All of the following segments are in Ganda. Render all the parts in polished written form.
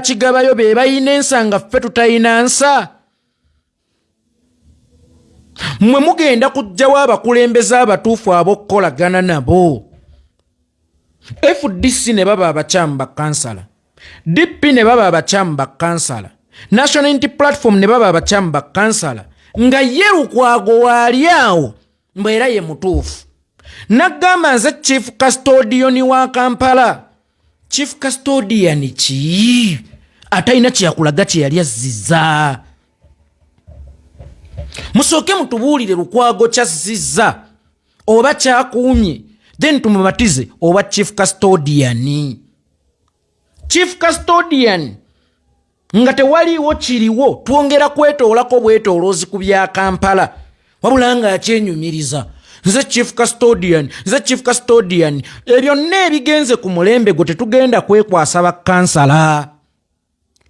Kigabayo be balina ensa nga ffe tutayina nsa. Mmwe mugenda kuggyawo abakulembeze abatuufu ab'okukolagana nabo. FDC ne baba abakyamu bakansala, DP ne baba abakyamu bakansala, National Unity Platform ne baba abakyamu bakansala, nga ye Lukwago waali awo mbu era ye mutuufu. Nagamba nze chief custodian wa Kampala. Chief custodian ki atalina kyeyakulaga kye yali azziza? Musooke mutubuulire Lukwago kyazziza oba kyakuumye, then tumubatize oba chief custodian. Chief custodian nga tewaliiwo kiriwo, twongera kwetoolako bwetooloozi ku bya Kampala, wabula nga akyenyumiriza nze chief custodian, nze chief custodian. Ebyonna ebigenze ku mulembe gwe, tetugenda kwekwasa bakansala,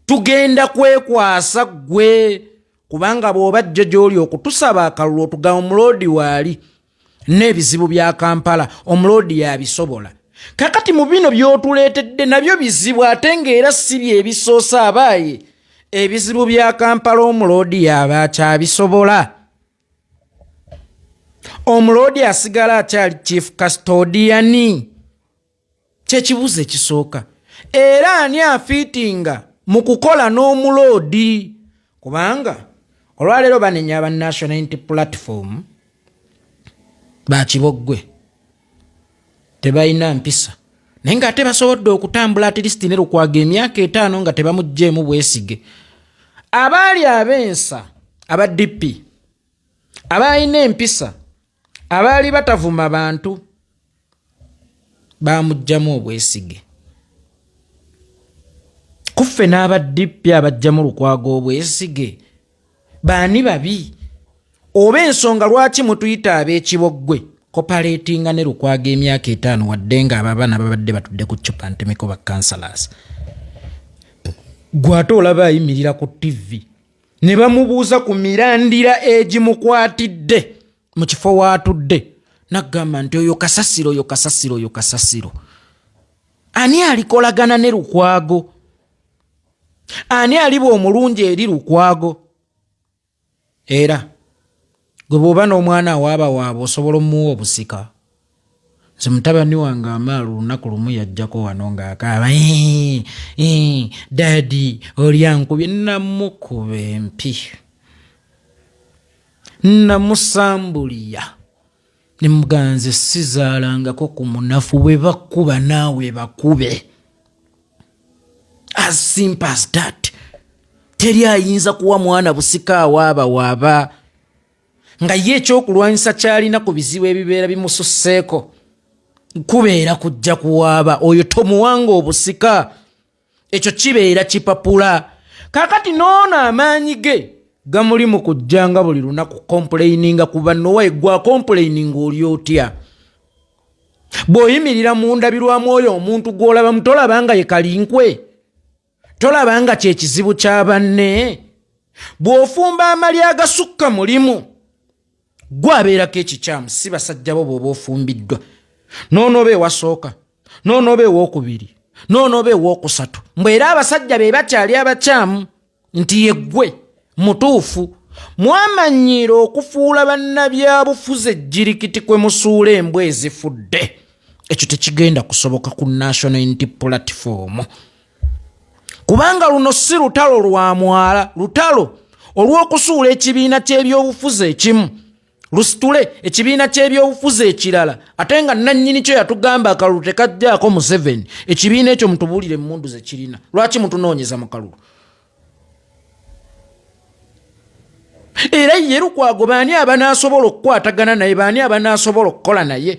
tugenda kwekwasa ggwe, kubanga bw'oba jjo gy'oli okutusaba akalulu otugamba omuloodi waali n'ebizibu bya Kampala, omuloodi yabisobola. Kakati mu bino by'otuleetedde nabyo bizibu, ate ng'era si bye bisoose. Abaaye, ebizibu bya Kampala omuloodi yaba akyabisobola? Omuloodi asigala akyali chief custodian? Kyekibuuzo ekisooka. Era ani afiitinga mu kukola n'omuloodi? Kubanga olwaleero banenya aba National Unity Platform bakiboggwe, tebalina mpisa, naye ng'ate basobodde okutambula at least ne Lukwago emyaka 5 nga tebamuggyeemu bwesige. Abaali ab'ensa aba DP, abalina empisa, abaali batavuma bantu, bamuggyamu obwesige. Kuffe n'aba DP abajjamu Lukwago obwesige, baani babi? Oba ensonga lwaki mutuyita ab'ekiboggwe cooperatinga ne Lukwago emyaka 5, wadde nga abo abaana babadde batudde ku cupa ntemeko ba councillors? Gwe ate olaba ayimirira ku TV ne bamubuuza ku mirandira egimukwatidde mu kifo waatudde, naggamba nti oyo kasasiro, oyo kasasiro, oyo kasasiro. Ani alikolagana ne Lukwago? Ani aliba omulungi eri Lukwago? Era gwe bw'oba n'omwana awaaba waaba, osobola omuwa obusika? Nze mutabani wange amaalo olunaku lumu yajjako wano ng'akaaba, "Daddy, oli ankubye." Namukuba empi, namusambuliya ne muganze, sizaalangako ku munafu. Bwe bakuba naawe bakube, as simple as that. Teri ayinza kuwa mwana busika awaaba waaba nga ye ekyokulwanyisa kyalina ku bizibu ebibeera bimususseeko kubeera kujja kuwaaba. Oyo tomuwanga obusika, ekyo kibeera kipapula. Kakati noono amaanyi ge gamuli mu kujjanga buli lunaku complaininga ku banno. Waye gwa complaininga oli otya bw'oyimirira mu ndabirwamu? Oyo omuntu gw'olabamu tolaba nga ye kalinkwe? Tolaba nga kyekizibu kya banne? Bw'ofumba amali agasukka mulimu gwe abeerako ekikyamu, si basajja bo. Bw'oba ofumbiddwa noonooba ewasooka, noonooba ewokubiri, noonooba ewokusatu, mbwe era abasajja be bakyali abakyamu nti yeggwe mutuufu. Mwamanyiira okufuula bannabyabufuzi ejjirikiti kwe musuula embwa ezifudde. Ekyo tekigenda kusoboka ku National Unity Platform, kubanga luno si lutalo lwa mwala, lutalo olw'okusuula ekibiina ky'ebyobufuzi ekimu lusitule ekibiina ky'ebyobufuzi ekirala, ate nga nannyini kyo yatugamba akalulu tekajjaako Museveni. Ekibiina ekyo mutubuulire emmundu ze kirina, lwaki mutunoonyeza mu kalulu? Era ye Lukwago baani abanaasobola okukwatagana naye? Baani abanaasobola okukola naye?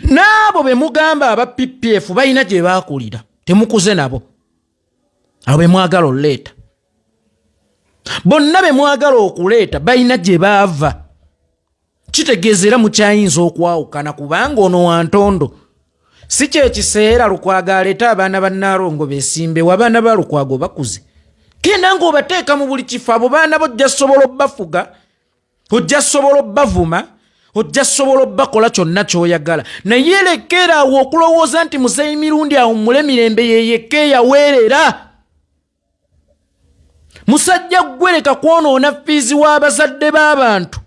N'abo be mugamba aba PPF balina gye baakulira, temukuze nabo. Abo be mwagala oleeta bonna, be mwagala okuleeta, balina gye baava. Kitegeeza era mukyayinza okwawukana, kubanga ono wantondo. Si kyekiseera Lukwago aleeta abaana ba Naalongo besimbewo. Abaana ba Lukwago bakuze, genda ng'obateeka mu buli kifo. Abo baana bo, ojja sobola obbafuga, ojja sobola obbavuma. Ojja sobola obbakola kyonna ky'oyagala, naye lekeraawo okulowooza nti Muzeeyi Mirundi awummule mirembe yeyekka eyaweerera. Musajja ggwe, leka kwonoona fiizi w'abazadde b'abantu.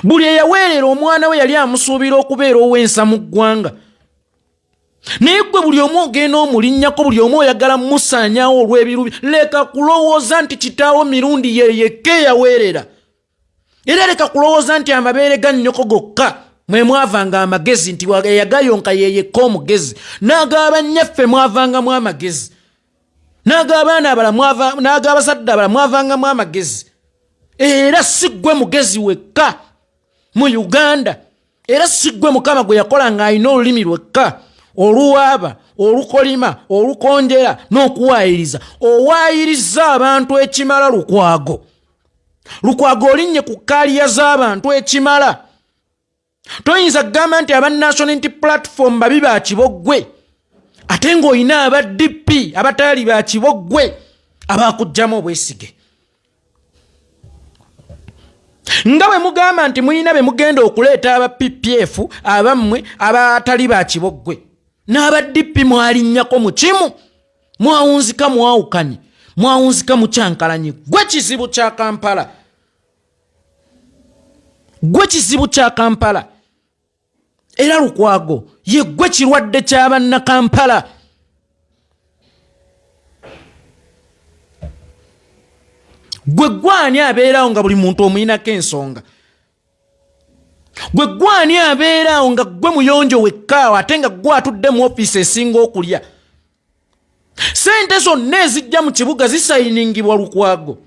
Buli eyaweerera omwana we yali amusuubira okubeera ow'ensa mu ggwanga, naye ggwe buli omu ogenda omulinnyako, buli omu oyagala musaanyaawo olw'ebirubi. Leka kulowooza nti kitaawo Mirundi yeyekka eyaweerera, era leka kulowooza nti amabeere ga nnyoko gokka mwe mwavanga amagezi, nti eyagayonka yeyekka omugezi. N'ag'abannyaffe mwavangamu amagezi, n'ag'abaana abala, n'ag'abazadde abala mwavangamu amagezi. Era si ggwe mugezi wekka mu Uganda, era si ggwe Mukama gwe yakola ng'alina olulimi lwekka oluwaaba, olukolima, olukonjera n'okuwaayiriza. Owaayiriza abantu ekimala, Lukwago. Lukwago, olinnye ku kaaliya z'abantu ekimala. Toyinza kugamba nti aba National Unity Platform babi ba kiboggwe, ate ng'olina aba DP abataali ba kiboggwe abakugjamu obwesige. Nga bwe mugamba nti mulina be mugenda okuleeta aba PPF abammwe abatali ba kiboggwe, n'aba DP mwalinnyako mu kimu, mwawunzika, mwawukanye, mwawunzika, mukyankalanye. Gwe kizibu kya Kampala, gwe kizibu kya Kampala. Era Lukwago ye gwe kirwadde ky'abannakampala. Gwe gwani abeerawo nga buli muntu omuyinako ensonga? Gwe gwani abeeraawo nga gwe muyonjo wekkaawo, ate nga gwe atudde mu ofiisi esinga okulya sente zonna ezijja mu kibuga zisayiningibwa Lukwago?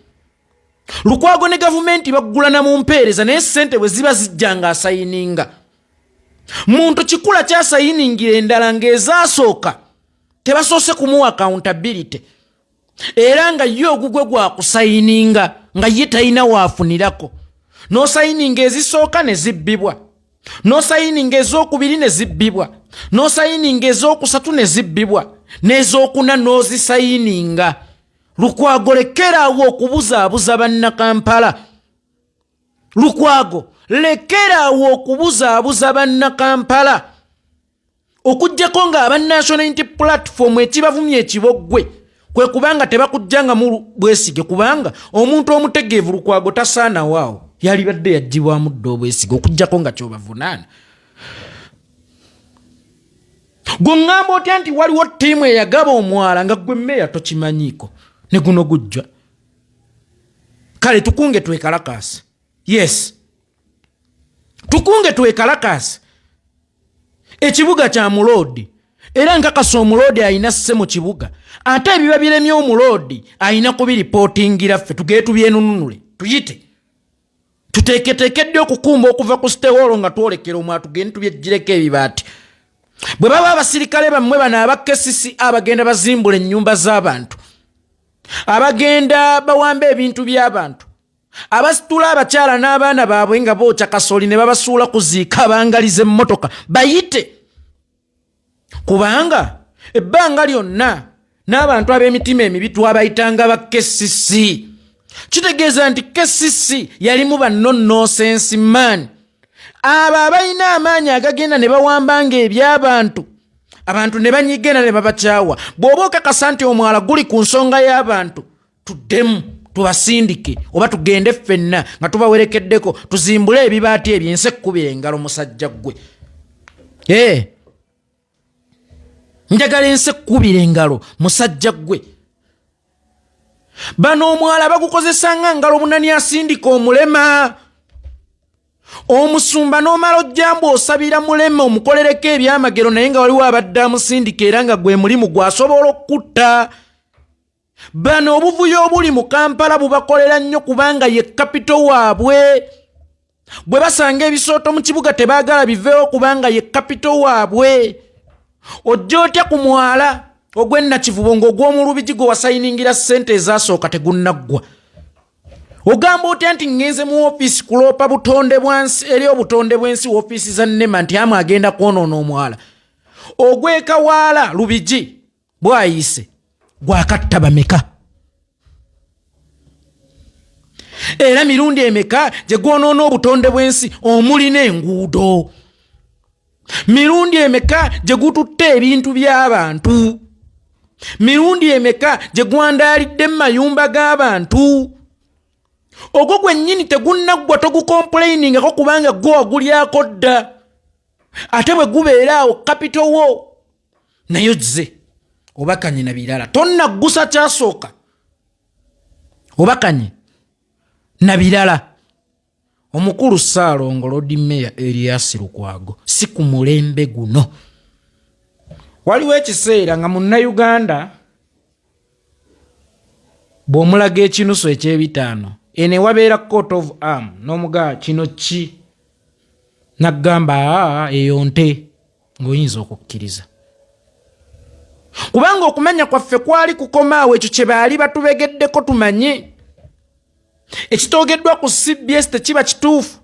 Lukwago ne gavumenti baggulana mu mpeereza, naye sente bwe ziba zijja nga asayininga. Muntu kikula kyasayiningira endala ng'ezasooka tebasoose kumuwa accountability, era nga ye ogugwe gwakusayininga nga ye talina waafunirako. N'osayininga ezisooka ne zibbibwa, n'osayininga ez'okubiri ne zibbibwa, n'osayininga ez'okusatu ne zibbibwa, n'ez'okuna n'ozisayininga. Lukwago, lekeraawo okubuzaabuza bannakampala. Lukwago, lekeraawo okubuzaabuza bannakampala. Okugjako ng'aba National Unity Platform ekibavumya ekiboggwe kwe kubanga tebakujjangamu bwesige, kubanga omuntu omutegeevu Lukwago tasaanawo awo, yalibadde yaggyibwamu dda obwesige, okugjako nga kyobavunaana. Gwe ŋŋamba otya nti waliwo ttiimu eyagaba omwala nga gwe mmeeya tokimanyiiko? Ne guno gujja. Kale tukunge twekalakaasa. Yes, tukunge twekalakaasa. Ekibuga kya muloodi, era nkakasa omuloodi alina sse mu kibuga, ate ebiba biremye omuloodi alina kubiripootingira ffe tugere tubyenununule. Tuyite tuteeketeekedde okukumba okuva ku steholo nga twolekera omwa, tugende tubyejjireko ebibaati. Bwe baba abasirikale bammwe bano aba KCC abagenda bazimbula ennyumba z'abantu, abagenda bawamba ebintu by'abantu, abasitula abakyala n'abaana baabwe nga bookya kasooli ne babasuula kuziika, abangaliza emmotoka, bayite, kubanga ebbanga lyonna n'abantu ab'emitima emibi twabayitanga ba KCC. Kitegeeza nti KCC yalimu ba no nonsense man, abo abalina amaanyi agagenda ne bawambanga eby'abantu, abantu ne banyigenda ne babakyawa. Bw'oba okakasa nti omwala guli ku nsonga y'abantu, tuddemu tubasindike oba tugende ffenna nga tubawerekeddeko tuzimbule ebibaati ebyo, ensi ekkubira engalo. Musajja ggwe, ee, njagala ensi ekkubira engalo. Musajja ggwe, bano omwala bagukozesa nga ngalo bunani. Asindika omulema omusumba n'omala ojjamba osabira mulema omukolereko ebyamagero, naye nga waliwo abadde amusindika, era nga gwe mulimu gwasobola okukutta. Bano obuvuyo obuli mu Kampala bubakolera nnyo, kubanga ye kapito waabwe. Bwe basanga ebisooto mu kibuga tebaagala biveewo, kubanga ye kapito waabwe. Ojja otya ku mwala ogw'ennakivubo ng'ogw'omulubigi gwe wasayiningira ssente ezasooka tegunnaggwa? Ogamba otya nti ŋŋenze mu ofiisi kuloopa butonde bwansi eri obutonde bw'ensi, ofiisi za NEMA, nti amu agenda kwonoona omwala ogw'ekawaala Lubigi bwayise gwakatta bameka? Era mirundi emeka gye gwonoona obutonde bw'ensi omuli n'enguudo? Mirundi emeka gye gututte ebintu by'abantu? Mirundi emeka gye gwandaalidde mu mayumba g'abantu? Ogwo gwennyini tegunnaggwa, togukompulayiningako kubanga gwo wagulyako dda. Ate bwe gubeera awo kapito wo naye ozze obakanye na birala, tonnaggusa kyasooka, obakanye na birala. Omukulu Ssaalongo Lord Mayor Erias Lukwago, si ku mulembe guno. Waliwo ekiseera nga munnayuganda bw'omulaga ekinusu eky'ebitaano, eno ewabeera coat of arm, n'omugaa kino ki, naggamba aa eyo nte, ng'oyinza okukkiriza, kubanga okumanya kwaffe kwali kukomaawo. Ekyo kye baali batubegeddeko tumanye ekitoogeddwa ku CBS tekiba kituufu,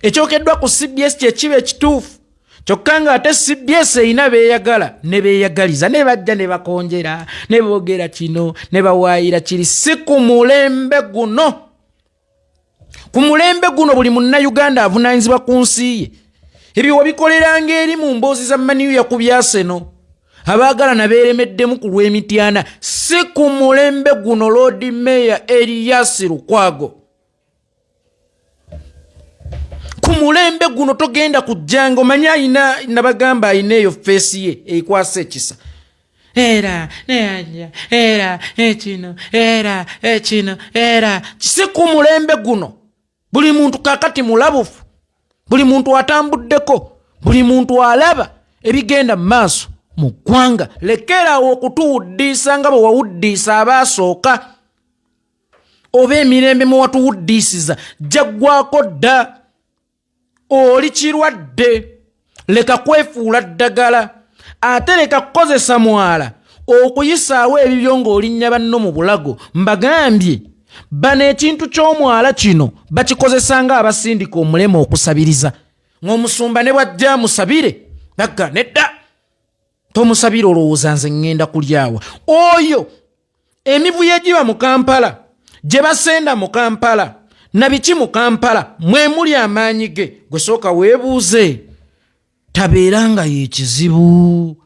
ekyogeddwa ku CBS kyekiba ekituufu. Kyokka nga ate CBS erina beeyagala ne beeyagaliza, ne bajja ne bakonjera ne boogera kino ne bawaayira kiri. Si ku mulembe guno. Ku mulembe guno buli munnayuganda avunaanyizibwa ku nsi ye. Ebyo wabikoleranga eri mu mboozi za maniyu yakubyaseno abaagalana beeremeddemu ku lw'emityana. Si ku mulembe guno, Lord Mayor Erias Lukwago. Ku mulembe guno togenda kujjanga omanyi ayina, nabagamba ayina eyo feesi ye ekwasa ekisa, era neyanja, era ekino, era ekino, era si ku mulembe guno. Buli muntu kakati mulabufu, buli muntu atambuddeko, buli muntu alaba ebigenda mu maaso mu ggwanga. Lekeraawo okutuwuddiisa nga bwe wawuddiisa abaasooka, oba emirembe mwe watuwuddiisiza gyaggwako dda. Oli kirwadde, leka kwefuula ddagala, ate leka kukozesa mwala okuyisaawo ebibyo ng'olinnya banno mu bulago. Mbagambye bano ekintu ky'omwala kino bakikozesa nga abasindika omulema okusabiriza, ng'omusumba ne bwajja amusabire bagga nedda, tomusabira, olowooza nze ŋŋenda kulyawa? Oyo emivuyo egiba mu Kampala, gye basenda mu Kampala na biki mu Kampala, mwe muli amaanyi ge. Gwe sooka weebuuze, tabeera nga yekizibu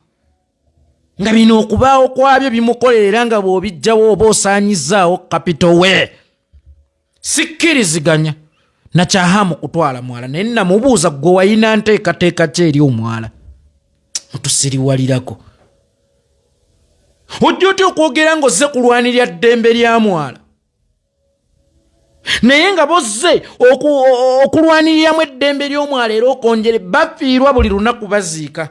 nga bino okubaawo kwabyo bimukolera, era nga bw'obijjawo oba osaanyizaawo kapito we. Sikkiriziganya nakyahamu kutwala mwala, naye namubuuza, gwe wayina nteekateeka ki eri omwala? Mutusiriwalirako. Ojja otya okwogera ng'ozze kulwanirira ddembe lya mwala, naye nga bozze okulwaniriramu eddembe ly'omwala, era okonjere bafiirwa buli lunaku, baziika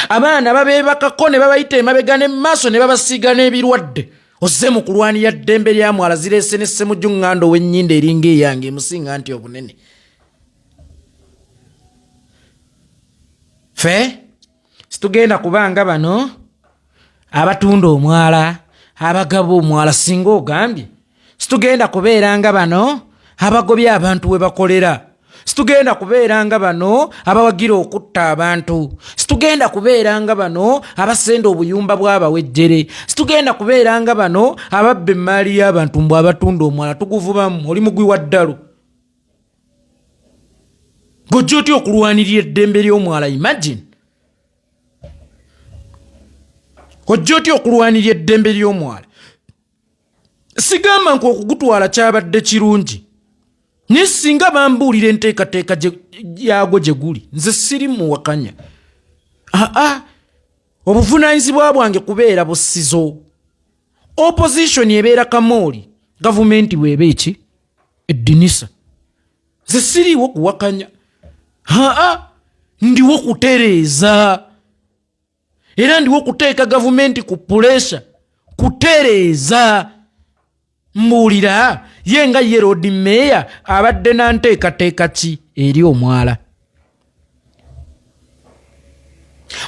abaana, babeebakako ne babayita emabega ne maaso ne babasiiga n'ebirwadde. Ozze mu kulwanirira ddembe lya mwala, zireese ne Ssemujju Ŋŋanda ow'ennyindo eringa eyange emusinga nti obunene. Fe situgenda kubanga bano abatunda omwala, abagaba omwala. Singa ogambye situgenda kubeera nga bano abagobye abantu we bakolera, situgenda kubeera nga bano abawagira okutta abantu, situgenda kubeera nga bano abasenda obuyumba bw'abawejjere, situgenda kubeera nga bano ababba emmaali y'abantu, mbw abatunda omwala tuguvubamu. Oli mugwi wa ddalu. Gojja otya okulwanirira eddembe ly'omwala? Imagine, ojja otya okulwanirira eddembe ly'omwala? Sigamba nti okugutwala kyabadde kirungi, naye singa bambuulira enteekateeka yagwo gye guli, nze siri muwakanya. Aa, obuvunaanyizibwa bwange kubeera busizo. Opposition ebeera kamooli, gavumenti bweba eki eddinisa. Nze siriiwo kuwakanya, aa, ndiwo kutereeza, era ndiwo kuteeka gavumenti ku pressure kutereeza. Mbuulira, ye nga ye Lord Mayor abadde na nteekateeka ki eri omwala?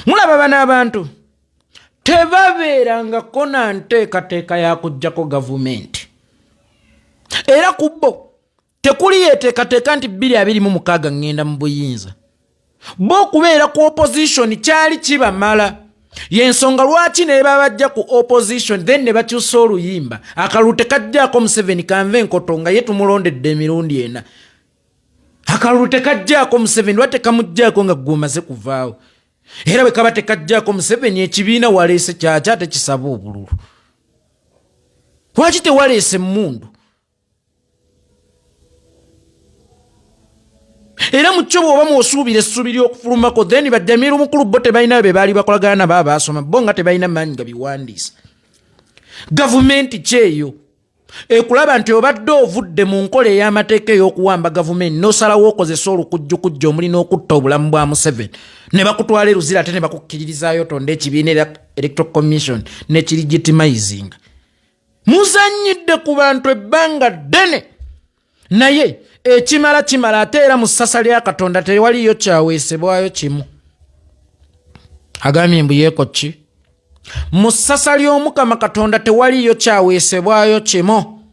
Mulaba bano abantu tebabeerangako na nteekateeka ya kuggyako gavumenti, era ku bo tekuli yeteekateeka nti 2026 ŋŋenda mu buyinza. Bo okubeera ku opposition kyali kibamala. Yensonga lwaki ne babajja ku opposition, then ne bakyusa oluyimba. Akalulu tekajjaako Museveni, kanve enkoto nga ye tumulondedde emirundi ena. Akalulu tekajjaako Museveni, lwa tekamugjaako nga gwe omaze kuvaawo? Era bwe kaba tekajjaako Museveni, ekibiina waleese kyaki ate kisaba obululu? Lwaki tewaleese emmundu? Era mukyo bw'oba mwosuubira essuubi ly'okufulumako, then bajamiru mukulu bo tebalina be baali bakolagana nabo abaasoma, bo nga tebalina maanyi nga biwandiisa. Gavumenti kyeyo ekulaba nti obadde ovudde mu nkola ey'amateeka ey'okuwamba gavumenti, n'osalawo okozesa olukujjukujju omuli n'okutta obulamu bwa Museveni, ne bakutwala eruzira, ate ne bakukkiririzaayo otonda ekibiina era Electoral Commission nekilegitimizinga. Muzannyidde ku bantu ebbanga ddene, naye ekimala kimala. Ate era mu ssasa lya Katonda tewaliyo kyaweesebwayo kimu. Agambye mbu yeeko ki? Mu ssasa ly'Omukama Katonda tewaliyo kyaweesebwayo kimu.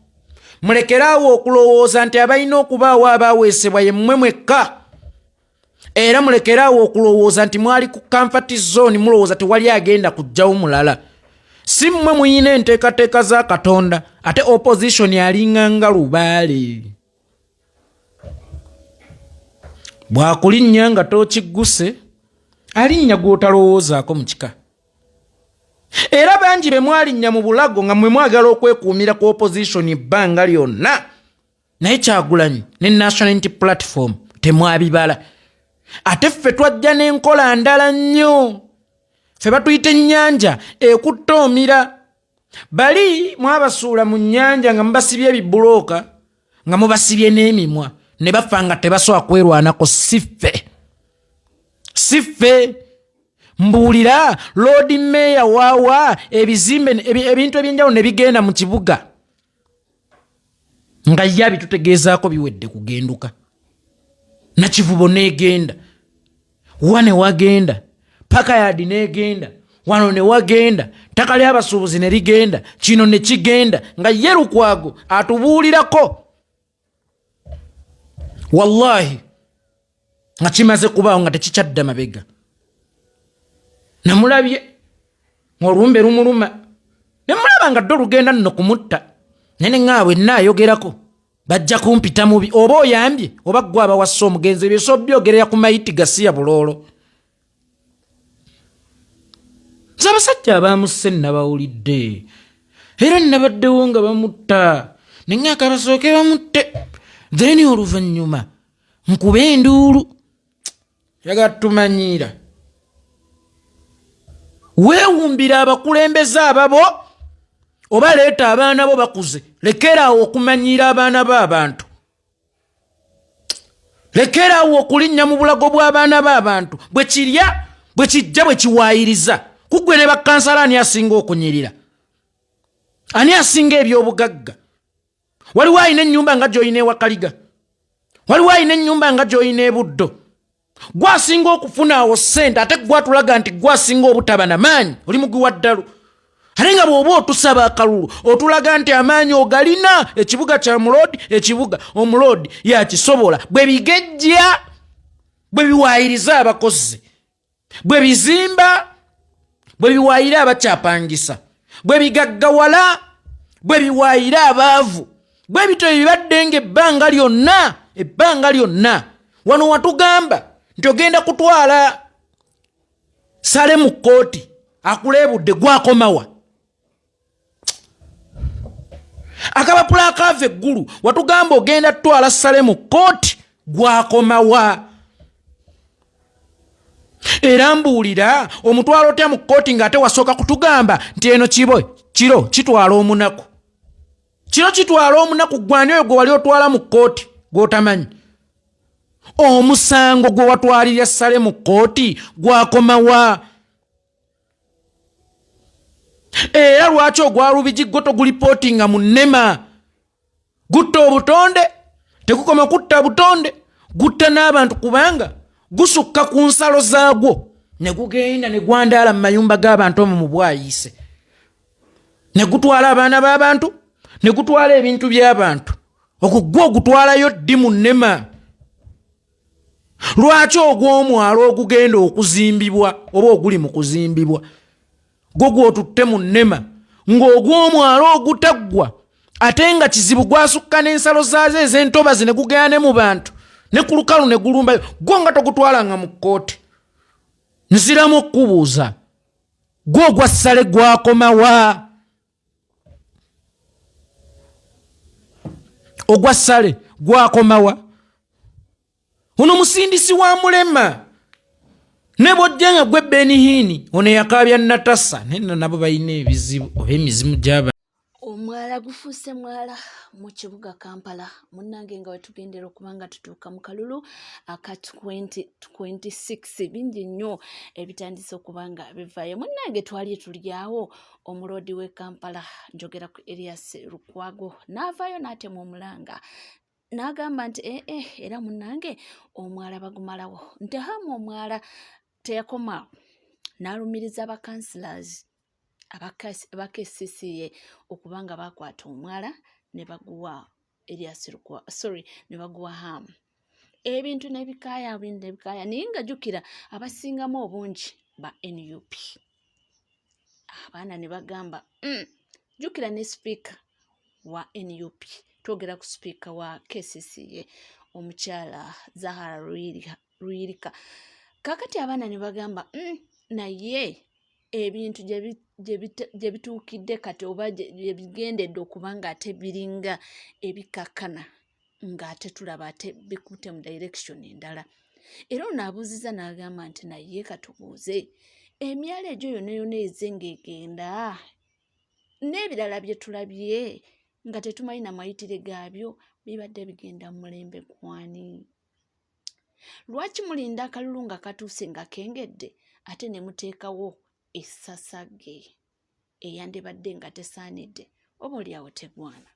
Mulekeraawo okulowooza nti abalina okubaawo abaaweesebwa ye mmwe mwekka. Era mulekeraawo okulowooza nti mwali ku comfort zone, mulowooza tewali agenda kujjawo mulala. Si mmwe muyina enteekateeka za Katonda. Ate opposition alinganga lubaale, bwakulinnya nga tokigguse, alinnya gw'otalowoozaako mu kika. Era bangi be mwalinnya mu bulago nga mwe mwagala okwekuumira ku opposition ebbanga lyonna, naye Kyagulanyi ne National Unity Platform temwabibala. Ate ffe twajja n'enkola ndala nnyo. Ffe batuyita ennyanja ekutta omira. Bali mwabasuula mu nnyanja nga mubasibye ebibulooka, nga mubasibye n'emimwa, ne bafa nga tebasobola kwerwanako. Si ffe, si ffe. Mbuulira, Lord Meeya waawa ebizimbe, ebintu ebyenjawulo ne bigenda mu kibuga nga ye abitutegeezaako biwedde kugenduka. Nakivubo n'egenda wa ne wagenda, pakayadi n'egenda wano ne wagenda, ttaka ly'abasuubuzi ne ligenda, kino ne kigenda, nga ye Lukwago atubuulirako wallahi nga kimaze kubaawo, nga tekikyadda mabega. Namulabye ng'olumbe lumuluma, ne mulaba nga dde olugenda nno kumutta, naye ne ŋŋaabwe nnaayogerako bajja kumpita mubi. Oba oyambye oba ggwe abawassa omugenzi, ebyo so byogerera ku mayiti gasiya buloolo. Nze abasajja abamusse nabawulidde, era nabaddewo nga bamutta, neŋŋaaka basooke bamutte, then oluvannyuma nkuba enduulu. Yagala tumanyiira, weewumbira abakulembeze ababo oba leeta abaana bo bakuze. Lekeraawo okumanyiira abaana b'abantu, lekeraawo okulinnya mu bulago bw'abaana b'abantu. Bwe kirya, bwe kijja, bwe kiwaayiriza kuggwe ne bakansala, ani asinga okunyirira? Ani asinga ebyobugagga? Waliwo alina ennyumba nga gy'olina ewakaliga? Waliwo alina ennyumba nga gy'olina ebuddo? Gwasinga okufuna awo ssente, ate gwatulaga nti gwasinga obutaba na maanyi, oli mugwi wa ddalu. Ate nga bw'oba otusaba akalulu, otulaga nti amaanyi ogalina. Ekibuga kya muloodi, ekibuga omuloodi yakisobola. Bwe bigejja, bwe biwaayiriza abakozi, bwe bizimba, bwe biwaayira abakyapangisa, bwe bigaggawala, bwe biwaayira abaavu, bwe bityo bibadde nga ebbanga lyonna, ebbanga lyonna. Wano watugamba nti ogenda kutwala Sale mu kkooti akuleebudde, gwakomawa? Akabapula akaava eggulu, watugamba ogenda tutwala Sale mu kkooti, gwakomawa? Era mbuulira, omutwalo otya mu kkooti ng'ate wasooka kutugamba nti eno kibo kiro kitwala omunaku, kiro kitwala omunaku? Gwani oyo gwe wali otwala mu kkooti gw'otamanyi? Omusango gwe watwalirya Sale mu kkooti gwakomawa? Era lwaki ogwa Lubigi gwo togulipootinga mu nnema? Gutta obutonde, tegukoma kutta butonde, gutta n'abantu, kubanga gusukka ku nsalo zaagwo ne gugenda ne gwandaala mu mayumba g'abantu omwo mu bwayiise, ne gutwala abaana b'abantu, ne gutwala ebintu by'abantu. Ogwo gwo ogutwalayo ddi mu nnema? Lwaki ogw'omwalo ogugenda okuzimbibwa oba oguli mu kuzimbibwa? Gwo gw'otutte mu nnema ng'ogw'omwala ogutaggwa ate nga kizibu gwasukka n'ensalo zaazo ez'entobazi ne gugenda ne mu bantu ne ku lukalu ne gulumbayo, gwo nga togutwalanga mu kkooti. Nziramu okukubuuza, gwo ogwa ssale gwakomawa? Ogwa ssale gwakomawa? Ono musindisi wa mulema ne bwojja nga gwe Benihini ono eyakaabya Natasa, naye nno nabo balina ebizibu oba emizimu gyaba. Omwala gufuuse mwala mu kibuga Kampala munnange, nga wetugendera okuba nga tutuuka mu kalulu aka 2026, bingi nnyo ebitandise okuba nga bivaayo. Munnange, twali tulyawo omuloodi w'e Kampala, njogera ku Erias Lukwago, n'avaayo n'atema omulanga n'agamba nti ee eh, eh, era munnange omwala bagumalawo. Nti hamu omwala teyakoma, n'alumiriza ba councillors aba KCCA okuba nga bakwata omwala ne baguwa Erias Lukwa, sorry, ne baguwa Ham. Ebintu n'ebikaaya, ebintu n'ebikaaya, naye nga jjukira abasingamu obungi ba NUP. Abaana ne bagamba, Jjukira ne sipiika wa NUP, twogera ku sipiika wa KCCA omukyala Zahara Luyirika. Kakati abaana ne bagamba, naye ebintu gye bituukidde kati oba gye bigendedde okuba nga ate biringa ebikakkana, ng'ate tulaba ate bikutte mu direction endala. Era ono abuuzizza n'agamba nti naye katubuuze, emyala egyo yonna yonna ezze ng'egenda n'ebirala bye tulabye nga tetumanyi na mayitire gaabyo, bibadde bigenda mu mulembe gwani? Lwaki mulinda akalulu nga katuuse nga kengedde ate ne muteekawo essasagge eyandibadde nga tesaanidde oba oliawo tegwana?